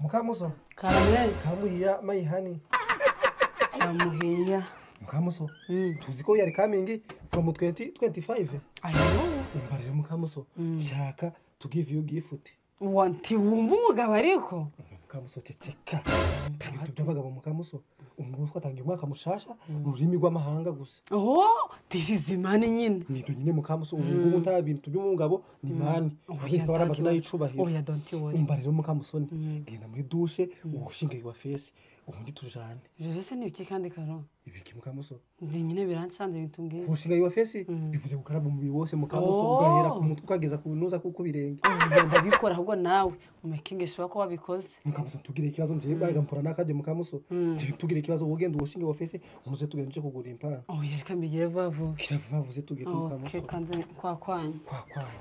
Mukamuso. Karamel. Kamuhiya my honey. Kamuhiya. Mukamuso. Tuzi ko yari coming from 2025. I know. Umva rero Mukamuso. Shaka to give you gift. Wanti wumva umugabo ariko? Mukamuso ceceka. Ibintu by'abagabo Mukamuso. Ubu twatangiye umwaka mushasha mu rurimi rw'amahanga gusa. Oh, this is money nyine. Nibyo nyine Mukamuso, ubu ngubu nta bintu by'umugabo ni money. Urabizi ko amazina y'icubahiro. Oya, don't worry. Umva rero Mukamusoni, genda muri douche uwushinge wa face ubundi tujane. Ibyo byose ni ibiki kandi Karo? Ibiki Mukamuso? Ndi nyine birancanze ibintu mbwira. Uwushinga wa face bivuze gukaraba umubiri wose Mukamuso, ugahera ku mutwe ukageza ku nuza kuko birenge. Ndabikora ahubwo nawe umakinge sure ko wabikoze. Mukamuso tugire ikibazo nje bagampora nakaje Mukamuso. Nje tugire ikibazo wogenda uwushinge wa face umuze tugende nje kugura impano. Oya reka mbigire vuba vuba. Kira vuba vuze tugire Mukamuso. Okay, kanze kwa kwanya. Kwa kwanya.